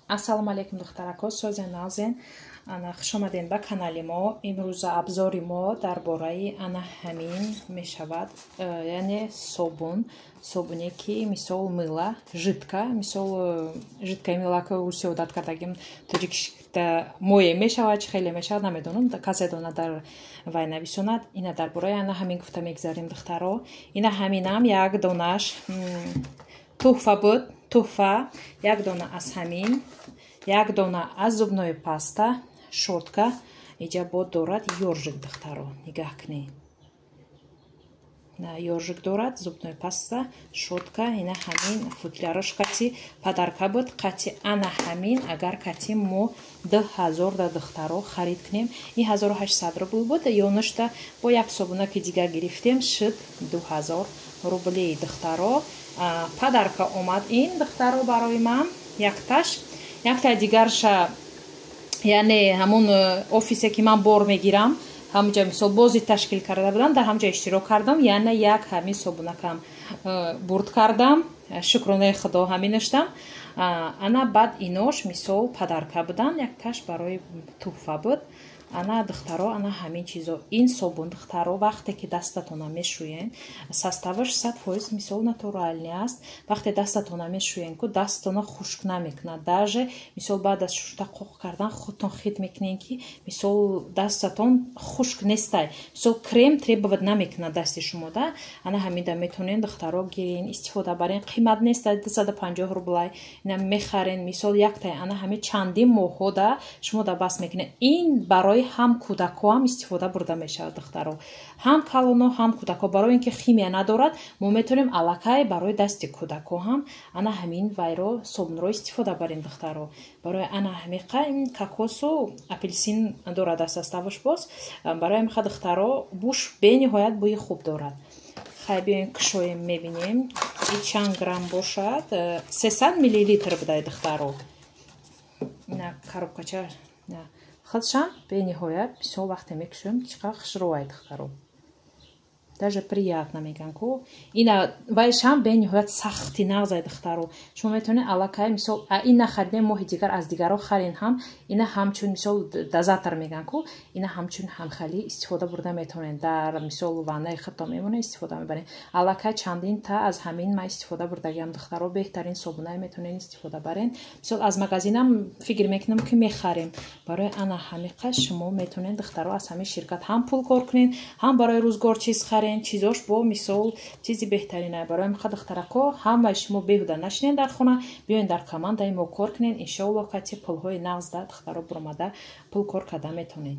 Ассалому алайкум, духтарако, созен, нағзен? Ана, хуш омадем ба канали мо. Имрӯза обзори мо дар бораи ана ҳамин мешавад, яъне собун, собуне ки мисол мыла жидка, мисол жидкое мыла, ки русия одат кардагим, тоҷикишта мое мешавад, чи хеле мешавад, намедонам, касе дона, дар вай нависонад. Ина дар бораи ана ҳамин гуфта мегзарем, духтаро. Ина ҳаминам як донаш туҳфа буд, туҳфа. Як дона аз ҳамин, як дона аз зубной паста, щётка. Иҷа бод дорад ёржик, духтаро, нигаҳ кунед, ёржик дорад, зубной паста, щётка. Ина ҳамин футляраш кати подарка буд. Қати ана ҳамин агар кати мо 2000 да, духтаро, харид кунем, ин 1800 рубл буд, ёнушта бо як собунаки дигар гирифтем, шуд 2000 рубли, духтаро. Подарка омад ин, духтаро, барои ман якташ, якта дигарша, яъне ҳамун офисе ки ман бор мегирам, ҳамҷа мисол бозӣ ташкил карда будам, дар ҳамҷа иштирок кардам, яъне як ҳамин собунакам бурд кардам, шукронаи Худо, ҳаминаштам. Ана баъд инош мисол подарка будан, якташ барои туҳфа буд. Ана, духтаро, ана ҳамин чизо. Ин собун, духтаро, вақте ки дастатона мешӯен, составаш 100% мисол натуральный аст. Вақте дастатона мешӯен ку, дастатона хушк намекунад. Даже мисол баъд аз шушта қоқ кардан худтон хит мекунен, ки мисол дастатон хушк нестай, мисол крем требовать намекунад дасти шумо да. Ана ҳамида метонен, духтаро, гирен, истифода барен. Қимат неста, 250 рублай. Ина мехарен, мисол яктай ана ҳами чандин моҳҳо да шумо да бас мекунед. Ин барои ҳам кӯдакҳоам истифода бурда мешавад, духтаро, ҳам калоно, ҳам кӯдакҳо. Барои ин ки химия надорад, мо метавонем аллакай барои дасти кӯдакҳо ҳам ана ҳамин вайро, собунро истифода барем, духтаро. Барои ана ҳамиқа ин кокосу апельсин дорад аз составаш. Боз барои ҳамиқа, духтаро, буш бениҳоят бӯи хуб дорад. Хай, биёем, кушоем, мебинем, и чанд грамм бошад. 300 миллилитр будай, духтаро. Ина коробкача худшам бениҳоят, бисёр вақте мекушоем, чӣ қадр хушрӯай, духтаро, даже приятно меган ку. Ина вайшам бениҳоят сахти нағзай, духтаро. Шумо метавонед аллакай мисол ин нахаридем, моҳи дигар аз дигарро харен ҳам, ина ҳамчун мисол дозатор меган ку, ина ҳамчун ҳамхалӣ истифода бурда метавонед. Дар мисол ваннаи худтон мемонед, истифода мебаред. Аллакай чандин та аз ҳамин ман истифода бурдагиам, духтаро. Беҳтарин собунае, метавонед истифода барен. Мисол аз магазинам фикр мекунам, ки мехарем. Барои ана ҳамиқа шумо метавонед, духтаро, аз ҳамин ширкат ҳам пул кор кунед, ҳам барои рӯзгор чиз харен. Чизош бо мисол чизи беҳтарина. Барои ҳамиқа, духтарако, ҳамаи шумо беҳуда нашинед дар хона, биёен, дар командаи мо кор кунед. Иншоалло, кати пулҳои нағзда, духтаро, буромада пул кор карда метавонед.